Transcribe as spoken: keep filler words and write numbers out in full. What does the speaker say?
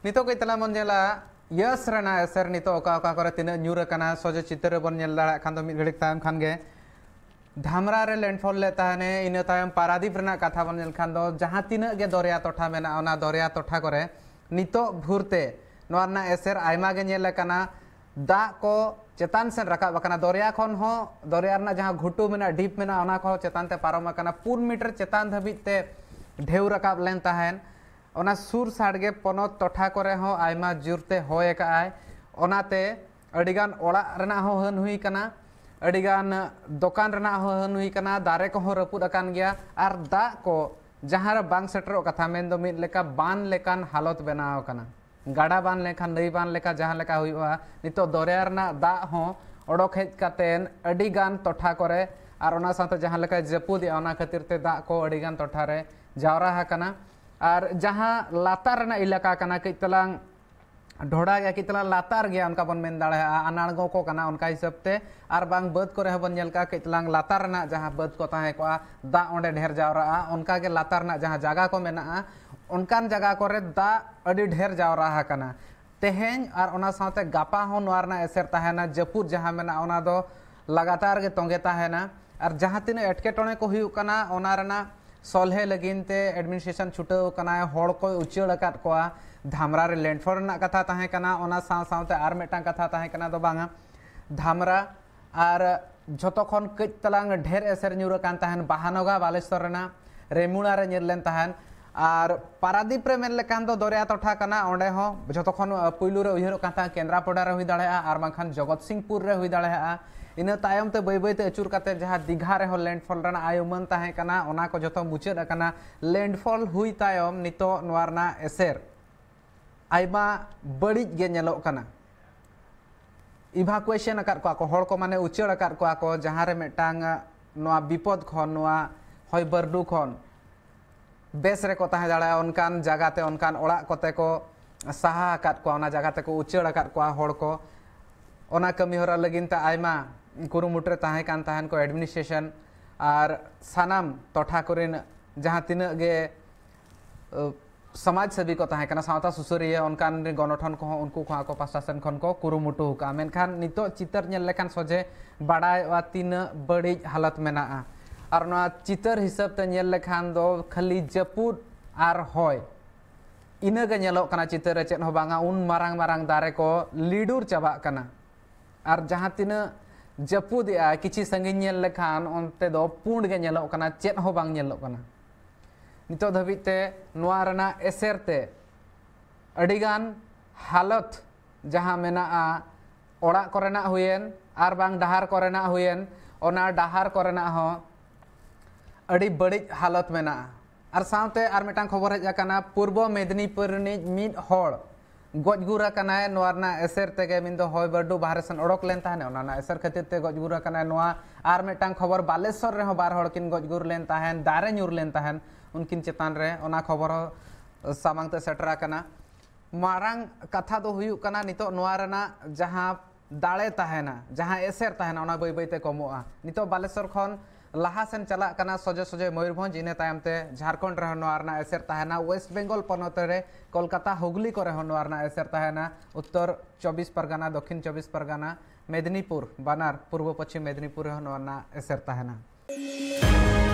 ᱱᱤᱛᱚᱜ ᱠᱟᱹᱡ ᱛᱟᱞᱟᱝ ᱵᱚᱱ ᱧᱮᱞᱟ ᱭᱟᱥ ᱨᱮᱱᱟᱜ ᱮᱥᱮᱨ ᱱᱤᱛᱚᱜ ᱚᱠᱟ ᱚᱠᱟ ᱠᱚᱨᱮ ᱛᱤᱱᱟᱹᱜ ᱧᱩᱨ ᱟᱠᱟᱱᱟ᱾ ᱥᱚᱡᱷᱮ ᱪᱤᱛᱟᱹᱨ ᱨᱮᱵᱚᱱ ᱧᱮᱞ ᱫᱟᱲᱮᱭᱟᱜ ᱠᱷᱟᱱ ᱫᱚ ᱢᱤᱫ ᱜᱷᱟᱹᱲᱤᱡ ᱛᱟᱭᱚᱢ ᱠᱷᱟᱱ ᱜᱮ ᱫᱷᱟᱢᱨᱟ ᱨᱮ ᱞᱮᱱᱰᱯᱷᱚᱞ ᱞᱮᱫ ᱛᱟᱦᱮᱱᱮ, ᱤᱱᱟᱹ ᱛᱟᱭᱚᱢ ᱯᱟᱨᱟᱫᱤᱯ ᱨᱮᱱᱟᱜ ᱠᱟᱛᱷᱟ ᱵᱚᱱ ᱧᱮᱞ ᱠᱷᱟᱱ ᱫᱚ ᱡᱟᱦᱟᱸ ᱛᱤᱱᱟᱹᱜ ᱜᱮ ᱫᱚᱨᱭᱟ ᱴᱚᱴᱷᱟ ᱢᱮᱱᱟᱜᱼᱟ, ᱚᱱᱟ ᱫᱚᱨᱭᱟ ᱴᱚᱴᱷᱟ ᱠᱚᱨᱮ ᱱᱤᱛᱚᱜ ᱵᱷᱳᱨ ᱛᱮ ᱱᱚᱣᱟ ᱨᱮᱱᱟᱜ ᱮᱥᱮᱨ ᱟᱭᱢᱟ ᱜᱮ ᱧᱮᱞ ᱟᱠᱟᱱᱟ᱾ ᱫᱟᱜ ᱠᱚ ᱪᱮᱛᱟᱱ ᱥᱮᱫ ᱨᱟᱠᱟᱵ ᱟᱠᱟᱱᱟ, ᱫᱚᱨᱭᱟ ᱠᱷᱚᱱ ᱦᱚᱸ, ᱫᱚᱨᱭᱟ ᱨᱮᱱᱟᱜ ᱡᱟᱦᱟᱸ ᱜᱷᱩᱴᱩ ᱢᱮᱱᱟᱜᱼᱟ, ᱰᱤᱯ ᱢᱮᱱᱟᱜᱼᱟ, ᱚᱱᱟ ᱠᱚᱦᱚᱸ ᱪᱮᱛᱟᱱ ᱛᱮ ᱯᱟᱨᱚᱢ ᱟᱠᱟᱱᱟ, ᱯᱩᱱ ᱢᱤᱴᱟᱨ ᱪᱮᱛᱟᱱ ᱫᱷᱟᱹᱵᱤᱡ ᱛᱮ ᱰᱷᱮᱣ ᱨᱟᱠᱟᱵ ᱞᱮᱱ ᱛᱟᱦᱮᱸᱱ᱾ ᱚᱱᱟ ᱥᱩᱨ ᱥᱟᱰᱜᱮ ᱯᱚᱱᱚᱛ ᱴᱚᱴᱷᱟ ᱠᱚᱨᱮ ᱦᱚᱸ ᱟᱭᱢᱟ ᱡᱳᱨ ᱛᱮ ᱦᱚᱭ ᱟᱠᱟᱫ ᱟᱭ, ᱚᱱᱟᱛᱮ ᱟᱹᱰᱤᱜᱟᱱ ᱚᱲᱟᱜ ᱨᱮᱱᱟᱜ ᱦᱚᱸ ᱦᱟᱹᱱ ᱦᱩᱭ ᱟᱠᱟᱱᱟ, ᱟᱹᱰᱤᱜᱟᱱ ᱫᱚᱠᱟᱱ ᱨᱮᱱᱟᱜ ᱦᱚᱸ ᱦᱟᱹᱱ ᱦᱩᱭ ᱟᱠᱟᱱᱟ, ᱫᱟᱨᱮ ᱠᱚᱦᱚᱸ ᱨᱟᱹᱯᱩᱫ ᱟᱠᱟᱱ ᱜᱮᱭᱟ᱾ ᱟᱨ ᱫᱟᱜ ᱠᱚ ᱡᱟᱦᱟᱸ ᱨᱮ ᱵᱟᱝ ᱥᱮᱴᱮᱨᱚᱜ ᱠᱟᱛᱷᱟ, ᱢᱮᱱᱫᱚ ᱢᱤᱫ ᱞᱮᱠᱟ ᱵᱟᱱ ᱞᱮᱠᱟᱱ ᱦᱟᱞᱚᱛ ᱵᱮᱱᱟᱣ ᱟᱠᱟᱱᱟ᱾ ᱜᱟᱰᱟ ᱵᱟᱱ ᱞᱮᱠᱷᱟᱱ, ᱱᱟᱹᱭ ᱵᱟᱱ ᱞᱮᱠᱟ ᱡᱟᱦᱟᱸ ᱞᱮᱠᱟ ᱦᱩᱭᱩᱜᱼᱟ, ᱱᱤᱛᱚᱜ ᱫᱚᱨᱭᱟ ᱨᱮᱱᱟᱜ ᱫᱟᱜ ᱦᱚᱸ ᱚᱰᱚᱠ ᱦᱮᱡ ᱠᱟᱛᱮᱱ ᱟᱹᱰᱤ ᱜᱟᱱ ᱴᱚᱴᱷᱟ ᱠᱚᱨᱮ, ᱟᱨ ᱚᱱᱟ ᱥᱟᱶᱛᱮ ᱡᱟᱦᱟᱸ ᱞᱮᱠᱟᱭ ᱡᱟᱹᱯᱩᱫᱮᱜᱼᱟ, ᱚᱱᱟ ᱠᱷᱟᱹᱛᱤᱨ ᱛᱮ ᱫᱟᱜ ᱠᱚ ᱟᱹᱰᱤ ᱜᱟᱱ ᱴᱚᱴᱷᱟ ᱨᱮ ᱡᱟᱣᱨᱟ ᱟᱠᱟᱱᱟ᱾ ᱟᱨ ᱡᱟᱦᱟᱸ ᱞᱟᱛᱟᱨ ᱨᱮᱱᱟᱜ ᱮᱞᱟᱠᱟ ᱠᱟᱱᱟ, ᱠᱟᱹᱡ ᱛᱟᱞᱟᱝ ᱰᱷᱚᱲᱟ ᱜᱮᱭᱟ, ᱠᱟᱹᱡ ᱛᱟᱞᱟᱝ ᱞᱟᱛᱟᱨ ᱜᱮᱭᱟ, ᱚᱱᱠᱟ ᱵᱚᱱ ᱢᱮᱱ ᱫᱟᱲᱮᱭᱟᱜᱼᱟ, ᱟᱱᱟᱲᱜᱚ ᱠᱚ ᱠᱟᱱᱟ, ᱚᱱᱠᱟ ᱦᱤᱥᱟᱹᱵ ᱛᱮ᱾ ᱟᱨ ᱵᱟᱝ ᱵᱟᱹᱫᱽ ᱠᱚᱨᱮ ᱦᱚᱸᱵᱚᱱ ᱧᱮᱞ ᱠᱟᱜᱼᱟ, ᱠᱟᱹᱡ ᱛᱟᱞᱟᱝ ᱞᱟᱛᱟᱨ ᱨᱮᱱᱟᱜ ᱡᱟᱦᱟᱸ ᱵᱟᱹᱫᱽ ᱠᱚ ᱛᱟᱦᱮᱸ ᱠᱚᱜᱼᱟ, ᱫᱟᱜ ᱚᱸᱰᱮ ᱰᱷᱮᱨ ᱡᱟᱣᱨᱟᱜᱼᱟ, ᱚᱱᱠᱟ ᱜᱮ ᱞᱟᱛᱟᱨ ᱨᱮᱱᱟᱜ ᱡᱟᱦᱟᱸ ᱡᱟᱭᱜᱟ ᱠᱚ ᱢᱮᱱᱟᱜᱼᱟ, ᱚᱱᱠᱟᱱ ᱡᱟᱭᱜᱟ ᱠᱚᱨᱮ ᱫᱟᱜ ᱟᱹᱰᱤ ᱰᱷᱮᱨ ᱡᱟᱣᱨᱟ ᱟᱠᱟᱱᱟ᱾ ᱛᱮᱦᱮᱧ ᱟᱨ ᱚᱱᱟ ᱥᱟᱶᱛᱮ ᱜᱟᱯᱟ ᱦᱚᱸ ᱱᱚᱣᱟ ᱨᱮᱱᱟᱜ ᱮᱥᱮᱨ ᱛᱟᱦᱮᱱᱟ᱾ ᱡᱟᱹᱯᱩᱫ ᱡᱟᱦᱟᱸ ᱢᱮᱱᱟᱜᱼᱟ, ᱚᱱᱟ ᱫᱚ ᱞᱟᱜᱟᱛᱟᱨ ᱜᱮ ᱛᱚᱸᱜᱮ ᱛᱟᱦᱮᱱᱟ᱾ ᱟᱨ ᱡᱟᱦᱟᱸ ᱛᱤᱱᱟᱹᱜ ᱮᱴᱠᱮᱴᱚᱬᱮ ᱠᱚ ᱦᱩᱭᱩᱜ ᱠᱟᱱᱟ, ᱚᱱᱟ ᱨᱮᱱᱟᱜ ᱥᱚᱞᱦᱮ ᱞᱟᱹᱜᱤᱫ ᱛᱮ ᱮᱰᱢᱤᱱᱤᱥᱴᱨᱮᱥᱚᱱ ᱪᱷᱩᱴᱟᱹᱣ ᱟᱠᱟᱱᱟᱭ, ᱦᱚᱲ ᱠᱚᱭ ᱩᱪᱟᱹᱲ ᱟᱠᱟᱫ ᱠᱚᱣᱟ᱾ ᱫᱷᱟᱢᱨᱟ ᱨᱮ ᱞᱮᱱᱰᱯᱷᱚᱞ ᱨᱮᱱᱟᱜ ᱠᱟᱛᱷᱟ ᱛᱟᱦᱮᱸ ᱠᱟᱱᱟ, ᱚᱱᱟ ᱥᱟᱶ ᱥᱟᱶᱛᱮ ᱟᱨ ᱢᱤᱫᱴᱟᱝ ᱠᱟᱛᱷᱟ ᱛᱟᱦᱮᱸ ᱠᱟᱱᱟ ᱫᱚ ᱵᱟᱝᱟ, ᱫᱷᱟᱢᱨᱟ ᱟᱨ ᱡᱷᱚᱛᱚ ᱠᱷᱚᱱ ᱠᱟᱹᱡ ᱛᱟᱞᱟᱝ ᱰᱷᱮᱨ ᱮᱥᱮᱨ ᱧᱩᱨ ᱟᱠᱟᱱ ᱛᱟᱦᱮᱱ ᱵᱟᱦᱟᱱᱚᱜᱟ ᱵᱟᱞᱮᱥᱚᱨ ᱨᱮᱱᱟᱜ ᱨᱮᱢᱩᱲᱟ ᱨᱮ ᱧᱮᱞ ᱞᱮᱱ ᱛᱟᱦᱮᱱ᱾ ᱟᱨ ᱯᱟᱨᱟᱫᱤᱯ ᱨᱮ ᱢᱮᱱ ᱞᱮᱠᱷᱟᱱ ᱫᱚ ᱫᱚᱨᱭᱟ ᱴᱚᱴᱷᱟ ᱠᱟᱱᱟ, ᱚᱸᱰᱮ ᱦᱚᱸ ᱡᱷᱚᱛᱚ ᱠᱷᱚᱱ ᱯᱩᱭᱞᱩ ᱨᱮ ᱩᱭᱦᱟᱹᱨᱚᱜ ᱠᱟᱱ ᱛᱟᱦᱮᱸᱫ ᱠᱮᱱᱫᱨᱟᱯᱚᱰᱟ ᱨᱮ ᱦᱩᱭ ᱫᱟᱲᱮᱭᱟᱜᱼᱟ, ᱟᱨ ᱵᱟᱝᱠᱷᱟᱱ ᱡᱚᱜᱚᱛ ᱥᱤᱝᱯᱩᱨ ᱨᱮ ᱦᱩᱭ ᱫᱟᱲᱮᱭᱟᱜᱼᱟ᱾ ᱤᱱᱟᱹ ᱛᱟᱭᱚᱢ ᱛᱮ ᱵᱟᱹᱭ ᱵᱟᱹᱭ ᱛᱮ ᱟᱹᱪᱩᱨ ᱠᱟᱛᱮ ᱡᱟᱦᱟᱸ ᱫᱤᱜᱷᱟ ᱨᱮᱦᱚᱸ ᱞᱮᱱᱰᱯᱷᱚᱞ ᱨᱮᱱᱟᱜ ᱟᱭ ᱩᱢᱟᱹᱱ ᱛᱟᱦᱮᱸ ᱠᱟᱱᱟ, ᱚᱱᱟ ᱠᱚ ᱡᱷᱚᱛᱚ ᱢᱩᱪᱟᱹᱫ ᱟᱠᱟᱱᱟ᱾ ᱞᱮᱱᱰᱯᱷᱚᱞ ᱦᱩᱭ ᱛᱟᱭᱚᱢ ᱱᱤᱛᱚᱜ ᱱᱚᱣᱟ ᱨᱮᱱᱟᱜ ᱮᱥᱮᱨ ᱟᱭᱢᱟ ᱵᱟᱹᱲᱤᱡ ᱜᱮ ᱧᱮᱞᱚᱜ ᱠᱟᱱᱟ᱾ ᱤᱵᱷᱟᱠᱩᱭᱮᱥᱚᱱ ᱟᱠᱟᱫ ᱠᱚᱣᱟ ᱠᱚ, ᱦᱚᱲ ᱠᱚ ᱢᱟᱱᱮ ᱩᱪᱟᱹᱲ ᱟᱠᱟᱫ ᱠᱚᱣᱟ ᱠᱚ, ᱡᱟᱦᱟᱸ ᱨᱮ ᱢᱤᱫᱴᱟᱝ, ᱟᱸ, ᱱᱚᱣᱟ ᱵᱤᱯᱚᱫ ᱠᱷᱚᱱ, ᱱᱚᱣᱟ ᱦᱚᱭ ᱵᱟᱹᱨᱰᱩ ᱠᱷᱚᱱ ᱵᱮᱥ ᱨᱮᱠᱚ ᱛᱟᱦᱮᱸ ᱫᱟᱲᱮᱭᱟᱜᱼᱟ, ᱚᱱᱠᱟᱱ ᱡᱟᱭᱜᱟ ᱛᱮ, ᱚᱱᱠᱟᱱ ᱚᱲᱟᱜ ᱠᱚᱛᱮ ᱠᱚ ᱥᱟᱦᱟ ᱟᱠᱟᱫ ᱠᱚᱣᱟ, ᱚᱱᱟ ᱡᱟᱭᱜᱟ ᱛᱮᱠᱚ ᱩᱪᱟᱹᱲ ᱟᱠᱟᱫ ᱠᱚᱣᱟ ᱦᱚᱲ ᱠᱚ᱾ ᱚᱱᱟ ᱠᱟᱹᱢᱤ ᱦᱚᱨᱟ ᱞᱟᱹᱜᱤᱫ ᱛᱮ ᱟᱭᱢᱟ ᱠᱩᱨᱩᱢᱩᱴᱩ ᱨᱮ ᱛᱟᱦᱮᱸ ᱠᱟᱱ ᱛᱟᱦᱮᱱ ᱠᱚ ᱮᱰᱢᱤᱱᱤᱥᱴᱨᱮᱥᱚᱱ ᱟᱨ ᱥᱟᱱᱟᱢ ᱴᱚᱴᱷᱟ ᱠᱚᱨᱮᱱ ᱡᱟᱦᱟᱸ ᱛᱤᱱᱟᱹᱜ ᱜᱮ, ᱟᱹ, ᱥᱚᱢᱟᱡᱽ ᱥᱮᱵᱤ ᱠᱚ ᱛᱟᱦᱮᱸ ᱠᱟᱱᱟ, ᱥᱟᱶᱛᱟ ᱥᱩᱥᱟᱹᱨᱤᱭᱟᱹ, ᱚᱱᱠᱟᱱ ᱜᱚᱱᱚᱴᱷᱚᱱ ᱠᱚᱦᱚᱸ ᱩᱱᱠᱩ ᱠᱚᱦᱚᱸ ᱟᱠᱚ ᱯᱟᱥᱴᱟ ᱥᱮᱱ ᱠᱷᱚᱱ ᱠᱚ ᱠᱩᱨᱩᱢᱩᱴᱩ ᱟᱠᱟᱫᱼᱟ᱾ ᱢᱮᱱᱠᱷᱟᱱ ᱱᱤᱛᱚᱜ ᱪᱤᱛᱟᱹᱨ ᱧᱮᱞ ᱞᱮᱠᱷᱟᱱ ᱥᱚᱡᱷᱮ ᱵᱟᱰᱟᱭᱚᱜᱼᱟ ᱛᱤᱱᱟᱹᱜ ᱵᱟᱹᱲᱤᱡ ᱦᱟᱞᱚᱛ ᱢᱮᱱᱟᱜᱼᱟ᱾ ᱟᱨ ᱱᱚᱣᱟ ᱪᱤᱛᱟᱹᱨ ᱦᱤᱥᱟᱹᱵ ᱛᱮ ᱧᱮᱞ ᱞᱮᱠᱷᱟᱱ ᱫᱚ ᱠᱷᱟᱹᱞᱤ ᱡᱟᱹᱯᱩᱫ ᱟᱨ ᱦᱚᱭ, ᱤᱱᱟᱹᱜᱮ ᱧᱮᱞᱚᱜ ᱠᱟᱱᱟ ᱪᱤᱛᱟᱹᱨ ᱨᱮ, ᱪᱮᱫ ᱦᱚᱸ ᱵᱟᱝᱟ᱾ ᱩᱱ ᱢᱟᱨᱟᱝ ᱢᱟᱨᱟᱝ ᱫᱟᱨᱮ ᱠᱚ ᱞᱤᱰᱩᱨ ᱪᱟᱵᱟᱜ ᱠᱟᱱᱟ᱾ ᱟᱨ ᱡᱟᱦᱟᱸ ᱛᱤᱱᱟᱹᱜ ᱡᱟᱹᱯᱩᱫᱮᱜᱼᱟ, ᱠᱤᱪᱷᱤ ᱥᱟᱺᱜᱤᱧ ᱧᱮᱞ ᱞᱮᱠᱷᱟᱱ ᱚᱱᱛᱮ ᱫᱚ ᱯᱩᱸᱰ ᱜᱮ ᱧᱮᱞᱚᱜ ᱠᱟᱱᱟ, ᱪᱮᱫ ᱦᱚᱸ ᱵᱟᱝ ᱧᱮᱞᱚᱜ ᱠᱟᱱᱟ᱾ ᱱᱤᱛᱚᱜ ᱫᱷᱟᱹᱵᱤᱡ ᱛᱮ ᱱᱚᱣᱟ ᱨᱮᱱᱟᱜ ᱮᱥᱮᱨ ᱛᱮ ᱟᱹᱰᱤᱜᱟᱱ ᱦᱟᱞᱚᱛ ᱡᱟᱦᱟᱸ ᱢᱮᱱᱟᱜᱼᱟ, ᱚᱲᱟᱜ ᱠᱚᱨᱮᱱᱟᱜ ᱦᱩᱭᱮᱱ ᱟᱨ ᱵᱟᱝ ᱰᱟᱦᱟᱨ ᱠᱚᱨᱮᱱᱟᱜ ᱦᱩᱭᱮᱱ, ᱚᱱᱟ ᱰᱟᱦᱟᱨ ᱠᱚᱨᱮᱱᱟᱜ ᱦᱚᱸ ᱟᱹᱰᱤ ᱵᱟᱹᱲᱤᱡ ᱦᱟᱞᱚᱛ ᱢᱮᱱᱟᱜᱼᱟ᱾ ᱟᱨ ᱥᱟᱶᱛᱮ ᱟᱨ ᱢᱤᱫᱴᱟᱝ ᱠᱷᱚᱵᱚᱨ ᱦᱮᱡ ᱟᱠᱟᱱᱟ, ᱯᱩᱨᱵᱚ ᱢᱮᱫᱽᱱᱤᱯᱩᱨ ᱨᱤᱱᱤᱡ ᱢᱤᱫ ᱦᱚᱲ ᱜᱚᱡ ᱜᱩᱨ ᱟᱠᱟᱱᱟᱭ᱾ ᱱᱚᱣᱟ ᱨᱮᱱᱟᱜ ᱮᱥᱮᱨ ᱛᱮᱜᱮ ᱢᱮᱱᱫᱚ ᱦᱚᱭ ᱵᱟᱹᱨᱰᱩ ᱵᱟᱦᱨᱮ ᱥᱮᱱ ᱚᱰᱚᱠ ᱞᱮᱱ ᱛᱟᱦᱮᱸᱫ, ᱚᱱᱟ ᱨᱮᱱᱟᱜ ᱮᱥᱮᱨ ᱠᱷᱟᱹᱛᱤᱨ ᱛᱮ ᱜᱚᱡ ᱜᱩᱨ ᱟᱠᱟᱱᱟᱭ᱾ ᱱᱚᱣᱟ ᱟᱨ ᱢᱤᱫᱴᱟᱝ ᱠᱷᱚᱵᱚᱨ, ᱵᱟᱞᱮᱥᱚᱨ ᱨᱮᱦᱚᱸ ᱵᱟᱨ ᱦᱚᱲ ᱠᱤᱱ ᱜᱚᱡ ᱜᱩᱨ ᱞᱮᱱ ᱛᱟᱦᱮᱸᱫ, ᱫᱟᱨᱮ ᱧᱩᱨ ᱞᱮᱱ ᱛᱟᱦᱮᱸᱫ ᱩᱱᱠᱤᱱ ᱪᱮᱛᱟᱱ ᱨᱮ, ᱚᱱᱟ ᱠᱷᱚᱵᱚᱨ ᱦᱚᱸ ᱥᱟᱢᱟᱝ ᱛᱮ ᱥᱮᱴᱮᱨ ᱟᱠᱟᱱᱟ᱾ ᱢᱟᱨᱟᱝ ᱠᱟᱛᱷᱟ ᱫᱚ ᱦᱩᱭᱩᱜ ᱠᱟᱱᱟ, ᱱᱤᱛᱚᱜ ᱱᱚᱣᱟ ᱨᱮᱱᱟᱜ ᱡᱟᱦᱟᱸ ᱫᱟᱲᱮ ᱛᱟᱦᱮᱱᱟ, ᱡᱟᱦᱟᱸ ᱮᱥᱮᱨ ᱛᱟᱦᱮᱱᱟ, ᱚᱱᱟ ᱵᱟᱹᱭ ᱵᱟᱹᱭ ᱛᱮ ᱠᱚᱢᱚᱜᱼᱟ᱾ ᱱᱤᱛᱚᱜ ᱵᱟᱞᱮᱥᱚᱨ ᱠᱷᱚᱱ ᱞᱟᱦᱟ ᱥᱮᱱ ᱪᱟᱞᱟᱜ ᱠᱟᱱᱟ ᱥᱚᱡᱷᱮ ᱥᱚᱡᱷᱮ ᱢᱚᱭᱩᱨᱵᱷᱚᱸᱡᱽ, ᱤᱱᱟᱹ ᱛᱟᱭᱚᱢ ᱛᱮ ᱡᱷᱟᱲᱠᱷᱚᱸᱰ ᱨᱮᱦᱚᱸ ᱱᱚᱣᱟ ᱨᱮᱱᱟᱜ ᱮᱥᱮᱨ ᱛᱟᱦᱮᱱᱟ, ᱳᱭᱮᱥᱴ ᱵᱮᱝᱜᱚᱞ ᱯᱚᱱᱚᱛ ᱨᱮ ᱠᱳᱞᱠᱟᱛᱟ ᱦᱩᱜᱽᱞᱤ ᱠᱚᱨᱮ ᱦᱚᱸ ᱱᱚᱣᱟ ᱨᱮᱱᱟᱜ ᱮᱥᱮᱨ ᱛᱟᱦᱮᱱᱟ, ᱩᱛᱛᱚᱨ ᱪᱚᱵᱵᱤᱥ ᱯᱟᱨᱜᱟᱱᱟ, ᱫᱚᱠᱠᱷᱤᱱ ᱪᱚᱵᱵᱤᱥ ᱯᱟᱨᱜᱟᱱᱟ, ᱢᱮᱫᱽᱱᱤᱯᱩᱨ, ᱵᱟᱱᱟᱨ ᱯᱩᱨᱵᱚ ᱯᱚᱪᱷᱤᱢ ᱢᱮᱫᱽᱱᱤᱯᱩᱨ ᱨᱮᱦᱚᱸ ᱱᱚᱣᱟ ᱨᱮᱱᱟᱜ ᱮᱥᱮᱨ ᱛᱟᱦᱮᱱᱟ᱾